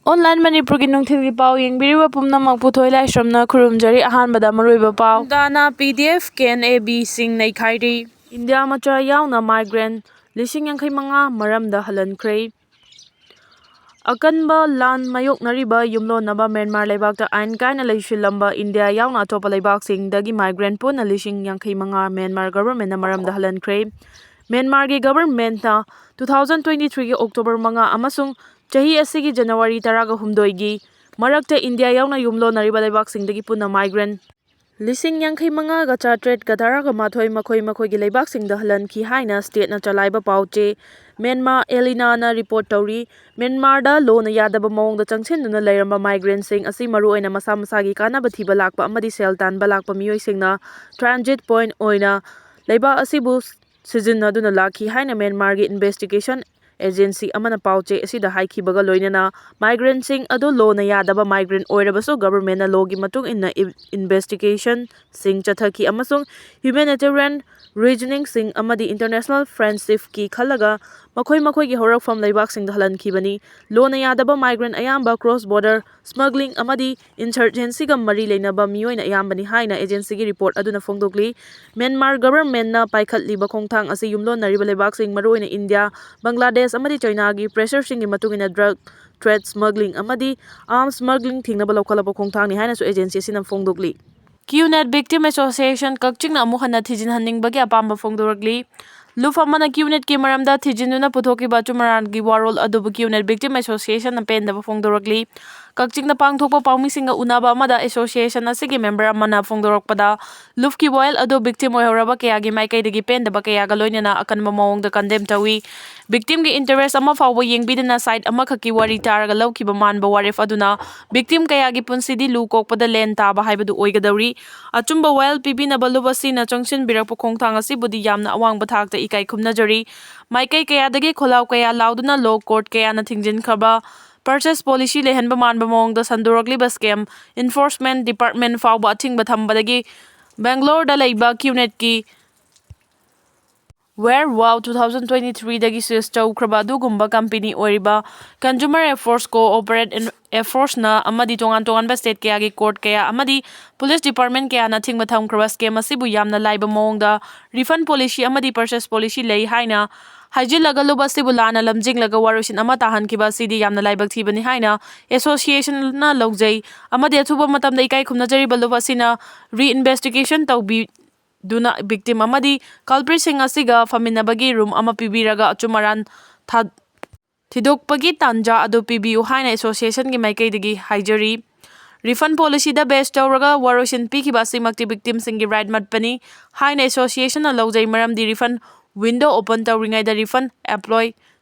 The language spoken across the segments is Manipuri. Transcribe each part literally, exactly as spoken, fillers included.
Online ꯃꯅꯤꯄꯨꯔꯒꯤ ꯅꯨꯡꯊꯤꯜꯒꯤ ꯄꯥꯎ ꯌꯦꯡꯕꯤꯔꯤꯕ ꯄꯨꯝꯅꯃꯛꯄꯨ ꯊꯣꯏ ꯂꯥꯏꯁ꯭ꯔꯝꯅ ꯈꯨꯔꯨꯝꯖꯔꯤ꯫ ꯑꯍꯥꯟꯕꯗ ꯃꯔꯨꯑꯣꯏꯕ ꯄꯥꯎ꯫ ꯗꯥꯅ P D F K N A B ꯁꯤꯡ ꯅꯩꯈꯥꯏꯔꯤ꯫ ꯏꯟꯗꯤꯌꯥ ꯃꯆꯥ ꯌꯥꯎꯅ migrant ꯂꯤꯁꯤꯡ ꯌꯥꯡꯈꯩ ꯃꯉꯥ ꯃꯔꯝꯗ ꯍꯜꯍꯟꯈ꯭ꯔꯦ꯫ ꯑꯀꯟꯕ ꯂꯥꯟ ꯃꯥꯌꯣꯛꯅꯔꯤꯕ ꯌꯨꯝꯂꯣꯟꯅꯕ ꯃ꯭ꯌꯥꯟꯃꯥꯔ ꯂꯩꯕꯥꯛꯇ ꯑꯥꯏꯟ ꯀꯥꯏꯅ ꯂꯩꯁꯤꯜꯂꯝꯕ ꯏꯟꯗꯤꯌꯥ ꯌꯥꯎꯅ ꯑꯇꯣꯞꯄ ꯂꯩꯕꯥꯛꯁꯤꯡꯗꯒꯤ migrant ꯄꯨꯟꯅ ꯂꯤꯁꯤꯡ ꯌꯥꯡꯈꯩ ꯃꯉꯥ ꯃ꯭ꯌꯥꯟꯃꯥꯔ governmentꯅ ꯃꯔꯝꯗ ꯍꯜꯍꯟꯈ꯭ꯔꯦ꯫ ꯃ꯭ꯌꯥꯟꯃꯥꯔꯒꯤ governmentꯅ two thousand twenty threeꯒꯤ October ꯃꯉꯥ ꯑꯃꯁꯨꯡ ꯆꯍꯤ ꯑꯁꯤꯒꯤ January ꯇꯔꯥꯒ ꯍꯨꯝꯗꯣꯏꯒꯤ ꯃꯔꯛꯇ ꯏꯟꯗꯤꯌꯥ ꯌꯥꯎꯅ ꯌꯨꯝꯂꯣꯟꯅꯔꯤꯕ ꯂꯩꯕꯥꯛꯁꯤꯡꯗꯒꯤ ꯄꯨꯟꯅ migrant ꯂꯤꯁꯤꯡ ꯌꯥꯡꯈꯩ ꯃꯉꯥꯒ ꯆꯥꯇ꯭ꯔꯦꯠꯀ ꯇꯔꯥꯒ ꯃꯥꯊꯣꯏ ꯃꯈꯣꯏ ꯃꯈꯣꯏꯒꯤ ꯂꯩꯕꯥꯛꯁꯤꯡꯗ ꯍꯜꯍꯟꯈꯤ ꯍꯥꯏꯅ stateꯅ ꯆꯂꯥꯏꯕ ꯄꯥꯎ ꯆꯦ Myanmar Alinaꯅ report ꯇꯧꯔꯤ꯫ ꯃ꯭ꯌꯥꯟꯃꯥꯔꯗ ꯂꯣꯅ ꯌꯥꯗꯕ ꯃꯑꯣꯡꯗ ꯆꯪꯁꯤꯟꯗꯨꯅ ꯂꯩꯔꯝꯕ migrantꯁꯤꯡ ꯑꯁꯤ ꯃꯔꯨꯑꯣꯏꯅ ꯃꯁꯥ ꯃꯁꯥꯒꯤ ꯀꯥꯟꯅꯕ ꯊꯤꯕ ꯂꯥꯛꯄ ꯑꯃꯗꯤ ꯁꯦꯜ ꯇꯥꯟꯕ ꯂꯥꯛꯄ ꯃꯤꯑꯣꯏꯁꯤꯡꯅ transit point ꯑꯣꯏꯅ ꯂꯩꯕꯥꯛ ꯑꯁꯤꯕꯨ ꯁꯤꯖꯤꯟꯅꯗꯨꯅ ꯂꯥꯛꯈꯤ ꯍꯥꯏꯅ ꯃ꯭ꯌꯥꯟꯃꯥꯔꯒꯤ investigation agency ꯑꯃꯅ ꯄꯥꯎ ꯆꯦ ꯑꯁꯤꯗ ꯍꯥꯏꯈꯤꯕꯒ ꯂꯣꯏꯅꯅ migrantꯁꯤꯡ ꯑꯗꯨ ꯂꯣꯅ ꯌꯥꯗꯕ migrant ꯑꯣꯏꯔꯕꯁꯨ governmentꯅ ꯂꯣꯒꯤ ꯃꯇꯨꯡ ꯏꯟꯅ ꯏ-, investigationꯁꯤꯡ ꯆꯠꯊꯈꯤ ꯑꯃꯁꯨꯡ humanitarian reasoningꯁꯤꯡ ꯑꯃꯗꯤ international friendshipꯀꯤ ꯈꯜꯂꯒ ꯃꯈꯣꯏ ꯃꯈꯣꯏꯒꯤ ꯍꯧꯔꯛꯐꯝ ꯂꯩꯕꯥꯛꯁꯤꯡꯗ ꯍꯜꯍꯟꯈꯤꯕꯅꯤ꯫ ꯂꯣꯅ ꯌꯥꯗꯕ migrant ꯑꯌꯥꯝꯕ cross border smuggling ꯑꯃꯗꯤ insurgencyꯒ ꯃꯔꯤ ꯂꯩꯅꯕ ꯃꯤꯑꯣꯏꯅ ꯑꯌꯥꯝꯕꯅꯤ ꯍꯥꯏꯅ agencyꯒꯤ report ꯑꯗꯨꯅ ꯐꯣꯡꯗꯣꯛꯂꯤ꯫ ꯃ꯭ꯌꯥꯟꯃꯥꯔ governmentꯅ ꯄꯥꯏꯈꯠꯂꯤꯕ ꯈꯣꯡꯊꯥꯡ ꯑꯁꯤ ꯌꯨꯝꯂꯣꯟꯅꯔꯤꯕ ꯂꯩꯕꯥꯛꯁꯤꯡ, ꯃꯔꯨꯑꯣꯏꯅ ꯏꯟꯗꯤꯌꯥ, ꯕꯪꯒ꯭ꯂꯥꯗꯦꯁ ꯑꯃꯗꯤ ꯆꯥꯏꯅꯥꯒꯤ pressureꯁꯤꯡꯒꯤ ꯃꯇꯨꯡ ꯏꯟꯅ drug trade smuggling ꯑꯃꯗꯤ arms smuggling ꯊꯤꯡꯅꯕ ꯂꯧꯈꯠꯂꯛꯄ ꯈꯣꯡꯊꯥꯡꯅꯤ ꯍꯥꯏꯅꯁꯨ agency ꯑꯁꯤꯅ ꯐꯣꯡꯗꯣꯛꯂꯤ꯫ QNet Victim Association ꯀꯛꯆꯤꯡꯅ ꯑꯃꯨꯛ ꯍꯟꯅ ꯊꯤꯖꯤꯟꯍꯟꯅꯤꯡꯕꯒꯤ ꯑꯄꯥꯝꯕ ꯐꯣꯡꯗꯣꯔꯛꯂꯤ꯫ ꯂꯨꯞ ꯑꯃꯅ QNetꯀꯤ ꯃꯔꯝꯗ ꯊꯤꯖꯤꯟꯗꯨꯅ ꯄꯨꯊꯣꯛꯈꯤꯕ ꯑꯆꯨꯝ ꯑꯔꯥꯟꯒꯤ ꯋꯥꯔꯣꯜ ꯑꯗꯨꯕꯨ QNet Victim Associationꯅ ꯄꯦꯟꯗꯕ ꯐꯣꯡꯗꯣꯔꯛꯂꯤ꯫ ꯀꯛꯆꯤꯡꯗ ꯄꯥꯡꯊꯣꯛꯄ ꯄꯥꯎꯃꯤꯁꯤꯡꯒ ꯎꯅꯕ ꯑꯃꯗ association ꯑꯁꯤꯒꯤ member ꯑꯃꯅ ꯐꯣꯡꯗꯣꯔꯛꯄꯗ, ꯂꯨꯞꯀꯤ ꯋꯥꯌꯦꯜ ꯑꯗꯨ victim ꯑꯣꯏꯍꯧꯔꯕ ꯀꯌꯥꯒꯤ ꯃꯥꯏꯀꯩꯗꯒꯤ ꯄꯦꯟꯗꯕ ꯀꯌꯥꯒ ꯂꯣꯏꯅꯅ ꯑꯀꯟꯕ ꯃꯑꯣꯡꯗ condemn ꯇꯧꯏ꯫ Victimꯒꯤ interest ꯑꯃ ꯐꯥꯎꯕ ꯌꯦꯡꯕꯤꯗꯅ side ꯑꯃꯈꯛꯀꯤ ꯋꯥꯔꯤ ꯇꯥꯔꯒ ꯂꯧꯈꯤꯕ ꯃꯥꯟꯕ ꯋꯥꯔꯦꯞ ꯑꯗꯨꯅ victim ꯀꯌꯥꯒꯤ ꯄꯨꯟꯁꯤꯗꯤ ꯂꯨ ꯀꯣꯛꯄꯗ ꯂꯦꯟ ꯇꯥꯕ ꯍꯥꯏꯕꯗꯨ ꯑꯣꯏꯒꯗꯧꯔꯤ꯫ ꯑꯆꯨꯝꯕ ꯋꯥꯌꯦꯜ ꯄꯤꯕꯤꯅꯕ ꯂꯨꯞ ꯑꯁꯤꯅ ꯆꯪꯁꯤꯟꯕꯤꯔꯛꯄ ꯈꯣꯡꯊꯥꯡ ꯑꯁꯤꯕꯨꯗꯤ ꯌꯥꯝꯅ ꯑꯋꯥꯡꯕ ꯊꯥꯛꯇ ꯏꯀꯥꯏ ꯈꯨꯝꯅꯖꯔꯤ꯫ ꯃꯥꯏꯀꯩ ꯀꯌꯥꯗꯒꯤ ꯈꯣꯜꯂꯥꯎ ꯀꯌꯥ ꯂꯥꯎꯗꯨꯅ law court ꯀꯌꯥꯅ ꯊꯤꯡꯖꯤꯟꯈ꯭ꯔꯕ purchase policy ꯂꯩꯍꯟꯕ ꯃꯥꯟꯕ ꯃꯑꯣꯡꯗ ꯁꯟꯗꯣꯔꯛꯂꯤꯕ scam enforcement department ꯐꯥꯎꯕ ꯑꯊꯤꯡꯕ ꯊꯝꯕꯗꯒꯤ ꯕꯦꯡꯒ꯭ꯂꯣꯔꯗ ꯂꯩꯕ QNetꯀꯤ Where Wow two thousand twenty-three ꯗꯒꯤ seize ꯇꯧꯈ꯭ꯔꯕ ꯑꯗꯨꯒꯨꯝꯕ company ꯑꯣꯏꯔꯤꯕ Consumer Affairs, Corporate Affairs ꯅ ꯑꯃꯗꯤ ꯇꯣꯉꯥꯟ ꯇꯣꯉꯥꯟꯕ state ꯀꯌꯥꯒꯤ court ꯀꯌꯥ ꯑꯃꯗꯤ police department ꯀꯌꯥꯅ ꯊꯤꯡꯕ ꯊꯝꯈ꯭ꯔꯕ scam ꯑꯁꯤꯕꯨ ꯌꯥꯝꯅ ꯂꯥꯏꯕ ꯃꯑꯣꯡꯗ refund policy ꯑꯃꯗꯤ purchase policy ꯂꯩ ꯍꯥꯏꯅ ꯍꯥꯏꯖꯤꯜꯂꯒ ꯂꯨꯞ ꯑꯁꯤꯕꯨ ꯂꯥꯟꯅ ꯂꯝꯖꯤꯡꯂꯒ ꯋꯥꯔꯣꯏꯁꯤꯟ ꯑꯃ ꯇꯥꯍꯟꯈꯤꯕ ꯑꯁꯤꯗꯤ ꯌꯥꯝꯅ ꯂꯥꯏꯕꯛ ꯊꯤꯕꯅꯤ ꯍꯥꯏꯅ association ꯅ ꯂꯧꯖꯩ ꯑꯃꯗꯤ ꯑꯊꯨꯕ ꯃꯇꯝꯗ ꯏꯀꯥꯏ ꯈꯨꯝꯅꯖꯔꯤꯕ ꯂꯨꯞ ꯑꯁꯤꯅ reinvestigation ꯇꯧꯕꯤꯗꯨꯅ victim ꯑꯃꯗꯤ culprit ꯁꯤꯡ ꯑꯁꯤꯒ ꯐꯝꯃꯤꯟꯅꯕꯒꯤ room ꯑꯃ ꯄꯤꯕꯤꯔꯒ ꯑꯆꯨꯝ ꯑꯔꯥꯟ ꯊꯥ-, ꯊꯤꯗꯣꯛꯄꯒꯤ ꯇꯥꯟꯖꯥ ꯑꯗꯨ ꯄꯤꯕꯤꯌꯨ ꯍꯥꯏꯅ association ꯒꯤ ꯃꯥꯏꯀꯩꯗꯒꯤ ꯍꯥꯏꯖꯔꯤ꯫ Refund policy ꯗ base ꯇꯧꯔꯒ ꯋꯥꯔꯣꯏꯁꯤꯟ ꯄꯤꯈꯤꯕ ꯑꯁꯤꯃꯛꯇꯤ victim ꯁꯤꯡꯒꯤ right ꯃꯠꯄꯅꯤ ꯍꯥꯏꯅ association ꯅ ꯂꯧꯖꯩ, ꯃꯔꯝꯗꯤ refund window open ꯇꯧꯔꯤꯉꯩꯗ refund apply,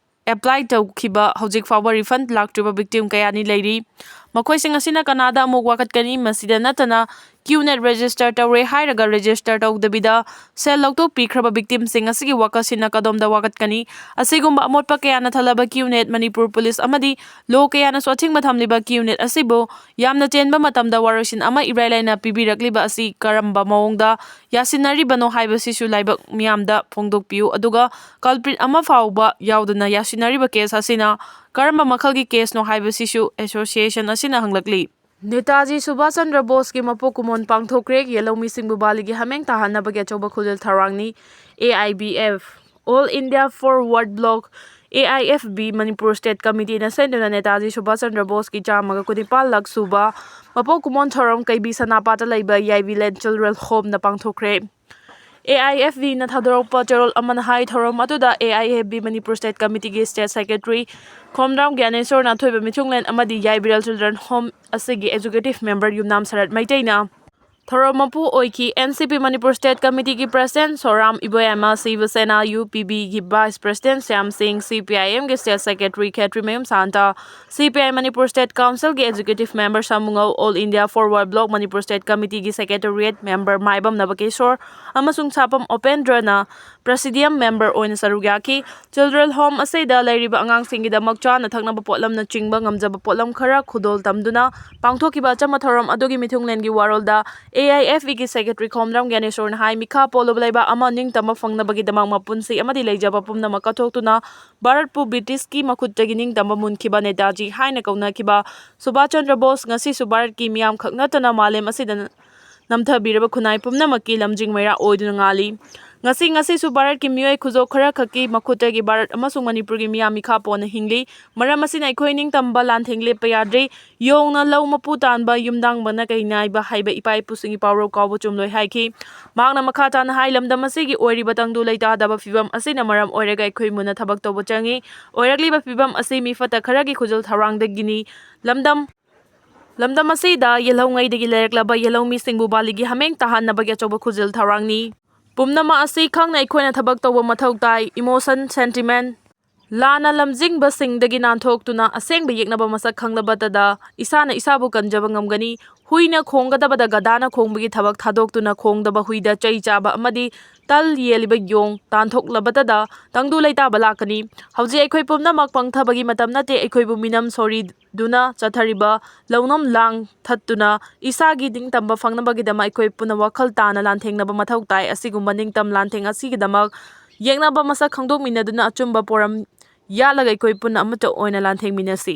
apply ꯇꯧꯈꯤꯕ ꯍꯧꯖꯤꯛ ꯐꯥꯎꯕ refund ꯂꯥꯛꯇ꯭ꯔꯤꯕ victim ꯀꯌꯥꯅꯤ ꯂꯩꯔꯤ꯫ ꯃꯈꯣꯏꯁꯤꯡ ꯑꯁꯤꯅ ꯀꯅꯥꯗ ꯑꯃꯨꯛ ꯋꯥꯀꯠꯀꯅꯤ? ꯃꯁꯤꯗ ꯅꯠꯇꯅ Q net register ꯇꯧꯔꯦ ꯍꯥꯏꯔꯒ register ꯇꯧꯗꯕꯤꯗ ꯁꯦꯜ ꯂꯧꯊꯣꯛꯄꯤꯈ꯭ꯔꯕ victim ꯁꯤꯡ ꯑꯁꯤꯒꯤ ꯋꯥꯀꯠꯁꯤꯅ ꯀꯗꯣꯝꯗ ꯋꯥꯀꯠꯀꯅꯤ? ꯑꯁꯤꯒꯨꯝꯕ ꯑꯃꯣꯠꯄ ꯀꯌꯥꯅ ꯊꯜꯂꯕ Q net, ꯃꯅꯤꯄꯨꯔ police ꯑꯃꯗꯤ law ꯀꯌꯥꯅꯁꯨ ꯑꯊꯤꯡꯕ ꯊꯝꯂꯤꯕ Q net ꯑꯁꯤꯕꯨ ꯌꯥꯝꯅ ꯆꯦꯟꯕ ꯃꯇꯝꯗ ꯋꯥꯔꯣꯏꯁꯤꯟ ꯑꯃ ꯏꯔꯥꯏ ꯂꯥꯏꯅ ꯄꯤꯕꯤꯔꯛꯂꯤꯕ ꯑꯁꯤ ꯀꯔꯝꯕ ꯃꯑꯣꯡꯗ ꯌꯥꯁꯤꯟꯅꯔꯤꯕꯅꯣ ꯍꯥꯏꯕꯁꯤꯁꯨ ꯂꯥꯏꯕꯛ ꯃꯤꯌꯥꯝꯗ ꯐꯣꯡꯗꯣꯛꯄꯤꯌꯨ꯫ ꯑꯗꯨꯒ culprit ꯑꯃ ꯐꯥꯎꯕ ꯌꯥꯎꯗꯅ ꯌꯥꯁꯤꯟꯅꯔꯤꯕ case ꯑꯁꯤꯅ ꯀꯔꯝꯕ ꯃꯈꯜꯒꯤ case ꯅꯣ ꯍꯥꯏꯕꯁꯤꯁꯨ association ꯑꯁꯤꯅ ꯍꯪꯂꯛꯂꯤ꯫ ꯅꯦꯇꯥꯖꯤ ꯁꯨꯚꯥꯁ ꯆꯟꯗ꯭ꯔ ꯕꯣꯁꯀꯤ ꯃꯄꯣꯛ ꯀꯨꯝꯑꯣꯟ ꯄꯥꯡꯊꯣꯛꯈ꯭ꯔꯦ꯫ ꯌꯦꯜꯍꯧꯃꯤꯁꯤꯡꯕꯨ ꯕꯥꯂꯤꯒꯤ ꯍꯥꯃꯦꯡ ꯇꯥꯍꯟꯅꯕꯒꯤ ꯑꯆꯧꯕ ꯈꯨꯗꯣꯜ ꯊꯧꯔꯥꯡꯅꯤ꯫ A I B F, All India Forward Bloc, A I F B, Manipur State Committee ꯅ ꯁꯤꯟꯗꯨꯅ ꯅꯦꯇꯥꯖꯤ ꯁꯨꯚꯥꯁ ꯆꯟꯗ꯭ꯔ ꯕꯣꯁꯀꯤ ꯆꯥꯝꯃꯒ ꯀꯨꯟꯅꯤꯄꯥꯜ ꯂꯛ ꯁꯨꯕ ꯃꯄꯣꯛ ꯀꯨꯝꯑꯣꯟ ꯊꯧꯔꯝ ꯀꯩꯕꯤ ꯁꯅꯥꯄꯥꯠꯇ ꯂꯩꯕ ꯌꯥꯏꯕꯤꯂꯦꯟ Children Home ꯅ ꯄꯥꯡꯊꯣꯛꯈ꯭ꯔꯦ꯫ A I F B ꯅ ꯊꯥꯗꯣꯔꯛꯄ ꯆꯦꯔꯣꯜ ꯑꯃꯅ ꯍꯥꯏ, ꯊꯧꯔꯝ ꯑꯗꯨꯗ A I F B Manipur State Committee ꯒꯤ State Secretary ꯈꯣꯝꯗ꯭ꯔꯥꯝ ꯒ꯭ꯌꯥꯅꯦꯁꯣꯔꯅ ꯑꯊꯣꯏꯕ ꯃꯤꯊꯨꯡꯂꯦꯟ ꯑꯃꯗꯤ ꯌꯥꯏꯕꯤꯔꯦꯜ Children Home ꯑꯁꯤꯒꯤ Executive Member ꯌꯨꯝꯅꯥꯝ ꯁꯔꯠ ꯃꯩꯇꯩꯅ ꯊꯧꯔꯝ ꯃꯄꯨ ꯑꯣꯏꯈꯤ꯫ N C P Manipur State Committee ꯒꯤ President ꯁꯣꯔꯥꯝ ꯏꯕꯣꯌꯥꯏꯃ, ꯁꯤꯕ ꯁꯦꯅꯥ, U P B ꯒꯤ Vice President ꯁ꯭ꯌꯥꯝ ꯁꯤꯡ, C P I M ꯒꯤ State Secretary Khetrimayum Santa, C P I Manipur State Council ꯒꯤ Executive Member ꯁꯥꯃꯨꯉꯧ, All India Forward Bloc Manipur State Committee ꯒꯤ Secretariat Member ꯃꯥꯏꯕꯝ ꯅꯕꯀꯤꯁꯣꯔ ꯑꯃꯁꯨꯡ ꯁꯥꯄꯝ ꯎꯄꯦꯟꯗ꯭ꯔꯅ Presidium member ꯑꯣꯏꯅ ꯁꯔꯨꯛ ꯌꯥꯈꯤ꯫ Children Home ꯑꯁꯤꯗ ꯂꯩꯔꯤꯕ ꯑꯉꯥꯡꯁꯤꯡꯒꯤꯗꯃꯛ ꯆꯥꯅ ꯊꯛꯅꯕ ꯄꯣꯠꯂꯝꯅꯆꯤꯡꯕ ꯉꯝꯖꯕ ꯄꯣꯠꯂꯝ ꯈꯔ ꯈꯨꯗꯣꯜ ꯇꯝꯗꯨꯅ ꯄꯥꯡꯊꯣꯛꯈꯤꯕ ꯑꯆꯝꯕ ꯊꯧꯔꯝ ꯑꯗꯨꯒꯤ ꯃꯤꯊꯨꯡꯂꯦꯟꯒꯤ ꯋꯥꯔꯣꯜꯗ A I F Eꯒꯤ secretary ꯈꯣꯝꯗ꯭ꯔꯝ ꯒ꯭ꯌꯥꯅꯦꯁꯣꯔꯅ ꯍꯥꯏ, ꯃꯤꯈꯥ ꯄꯣꯜꯂꯨꯕ ꯂꯩꯕꯥꯛ ꯑꯃ ꯅꯤꯡꯇꯝꯕ ꯐꯪꯅꯕꯒꯤꯗꯃꯛ ꯃꯄꯨꯟꯁꯤ ꯑꯃꯗꯤ ꯂꯩꯖꯕ ꯄꯨꯝꯅꯃꯛ ꯀꯠꯊꯣꯛꯇꯨꯅ ꯚꯥꯔꯠꯄꯨ ꯕ꯭ꯔꯤꯇꯤꯁꯀꯤ ꯃꯈꯨꯠꯇꯒꯤ ꯅꯤꯡꯇꯝꯕ ꯃꯨꯟꯈꯤꯕ ꯅꯦꯇꯥꯖꯤ ꯍꯥꯏꯅ ꯀꯧꯅꯈꯤꯕ ꯁꯨꯚꯥꯁ ꯆꯟꯗ꯭ꯔ ꯕꯣꯁ ꯉꯁꯤꯁꯨ ꯚꯥꯔꯠꯀꯤ ꯃꯤꯌꯥꯝ ꯈꯛ ꯅꯠꯇꯅ ꯃꯥꯂꯦꯝ ꯑꯁꯤꯗ ꯅꯝꯊꯕꯤꯔꯕ ꯈꯨꯟꯅꯥꯏ ꯄꯨꯝꯅꯃꯛꯀꯤ ꯂꯝꯖꯤꯡ ꯃꯩꯔꯥ ꯑꯣꯏꯗꯨꯅ ꯉꯥꯜꯂꯤ꯫ ꯉꯁꯤ, ꯉꯁꯤꯁꯨ ꯚꯥꯔꯠꯀꯤ ꯃꯤꯑꯣꯏ ꯈꯨꯖꯣꯞ ꯈꯔ ꯈꯛꯀꯤ ꯃꯈꯨꯠꯇꯒꯤ ꯚꯥꯔꯠ ꯑꯃꯁꯨꯡ ꯃꯅꯤꯄꯨꯔꯒꯤ ꯃꯤꯌꯥꯝ ꯃꯤꯈꯥ ꯄꯣꯟꯅ ꯍꯤꯡꯂꯤ꯫ ꯃꯔꯝ ꯑꯁꯤꯅ ꯑꯩꯈꯣꯏ ꯅꯤꯡꯇꯝꯕ ꯂꯥꯟꯊꯦꯡ ꯂꯦꯞꯄ ꯌꯥꯗ꯭ꯔꯤ꯫ ꯌꯣꯡꯅ ꯂꯧ ꯃꯄꯨ ꯇꯥꯟꯕ, ꯌꯨꯝꯗꯥꯡꯕꯅ ꯀꯩ ꯅꯥꯏꯕ ꯍꯥꯏꯕ ꯏꯄꯥ ꯏꯄꯨꯁꯤꯡꯒꯤ ꯄꯥꯎꯔꯧ ꯀꯥꯎꯕ ꯆꯨꯝꯂꯣꯏ ꯍꯥꯏꯈꯤ꯫ ꯃꯍꯥꯛꯅ ꯃꯈꯥ ꯇꯥꯅ ꯍꯥꯏ, ꯂꯝꯗꯝ ꯑꯁꯤꯒꯤ ꯑꯣꯏꯔꯤꯕ ꯇꯪꯗꯨ ꯂꯩꯇꯥꯗꯕ ꯐꯤꯕꯝ ꯑꯁꯤꯅ ꯃꯔꯝ ꯑꯣꯏꯔꯒ ꯑꯩꯈꯣꯏ ꯃꯨꯟꯅ ꯊꯕꯛ ꯇꯧꯕ ꯆꯪꯏ꯫ ꯑꯣꯏꯔꯛꯂꯤꯕ ꯐꯤꯕꯝ ꯑꯁꯤ ꯃꯤ ꯐꯠꯇ ꯈꯔꯒꯤ ꯈꯨꯖꯜ ꯊꯧꯔꯥꯡꯗꯒꯤꯅꯤ꯫ ꯂꯝꯗꯝ, ꯂꯝꯗꯝ ꯑꯁꯤꯗ ꯌꯦꯜꯍꯧꯉꯩꯗꯒꯤ ꯂꯩꯔꯛꯂꯕ ꯌꯦꯜꯍꯧꯃꯤꯁꯤꯡꯕꯨ ꯕꯥꯂꯤꯒꯤ ꯍꯥꯃꯦꯡ ꯇꯥꯍꯟꯅꯕꯒꯤ ꯑꯆꯧꯕ ꯈꯨꯖꯜ ꯊꯧꯔꯥꯡꯅꯤ꯫ ꯄꯨꯝꯅꯃꯛ ꯑꯁꯤ ꯈꯪꯅ ꯑꯩꯈꯣꯏꯅ ꯊꯕꯛ ꯇꯧꯕ ꯃꯊꯧ ꯇꯥꯏ꯫ Emotion, sentiment, ꯂꯥꯟꯅ ꯂꯝꯖꯤꯡꯕꯁꯤꯡꯗꯒꯤ ꯅꯥꯟꯊꯣꯛꯇꯨꯅ ꯑꯁꯦꯡꯕ ꯌꯦꯛꯅꯕ ꯃꯁꯛ ꯈꯪꯂꯕꯇꯗ ꯏꯁꯥꯅ ꯏꯁꯥꯕꯨ ꯀꯟꯖꯕ ꯉꯝꯒꯅꯤ꯫ ꯍꯨꯏꯅ ꯈꯣꯡꯒꯗꯕꯗ ꯒꯙꯥꯅ ꯈꯣꯡꯕꯒꯤ ꯊꯕꯛ ꯊꯥꯗꯣꯛꯇꯨꯅ ꯈꯣꯡꯗꯕ ꯍꯨꯏꯗ ꯆꯩ ꯆꯥꯕ ꯑꯃꯗꯤ ꯇꯜ ꯌꯦꯜꯂꯤꯕ ꯌꯣꯡ ꯇꯥꯟꯊꯣꯛꯂꯕꯇꯗ ꯇꯪꯗꯨ ꯂꯩꯇꯥꯕ ꯂꯥꯛꯀꯅꯤ꯫ ꯍꯧꯖꯤꯛ ꯑꯩꯈꯣꯏ ꯄꯨꯝꯅꯃꯛ ꯄꯪꯊꯕꯒꯤ ꯃꯇꯝ ꯅꯠꯇꯦ꯫ ꯑꯩꯈꯣꯏꯕꯨ ꯃꯤꯅꯝ ꯁꯣꯔꯤꯗꯨꯅ ꯆꯠꯊꯔꯤꯕ ꯂꯧꯅꯝ ꯂꯥꯡ ꯊꯠꯇꯨꯅ ꯏꯁꯥꯒꯤ ꯅꯤꯡꯇꯝꯕ ꯐꯪꯅꯕꯒꯤꯗꯃꯛ ꯑꯩꯈꯣꯏ ꯄꯨꯟꯅ ꯋꯥꯈꯜ ꯇꯥꯅ ꯂꯥꯟꯊꯦꯡꯅꯕ ꯃꯊꯧ ꯇꯥꯏ꯫ ꯑꯁꯤꯒꯨꯝꯕ ꯅꯤꯡꯇꯝ ꯂꯥꯟꯊꯦꯡ ꯑꯁꯤꯒꯤꯗꯃꯛ ꯌꯦꯛꯅꯕ ꯃꯁꯛ ꯈꯪꯗꯣꯛꯃꯤꯟꯅꯗꯨꯅ ꯑꯆꯨꯝꯕ ꯄꯣꯔꯝ ꯌꯥꯠꯂꯒ ꯑꯩꯈꯣꯏ ꯄꯨꯟꯅ ꯑꯃꯠꯇ ꯑꯣꯏꯅ ꯂꯥꯟꯊꯦꯡꯃꯤꯟꯅꯁꯤ꯫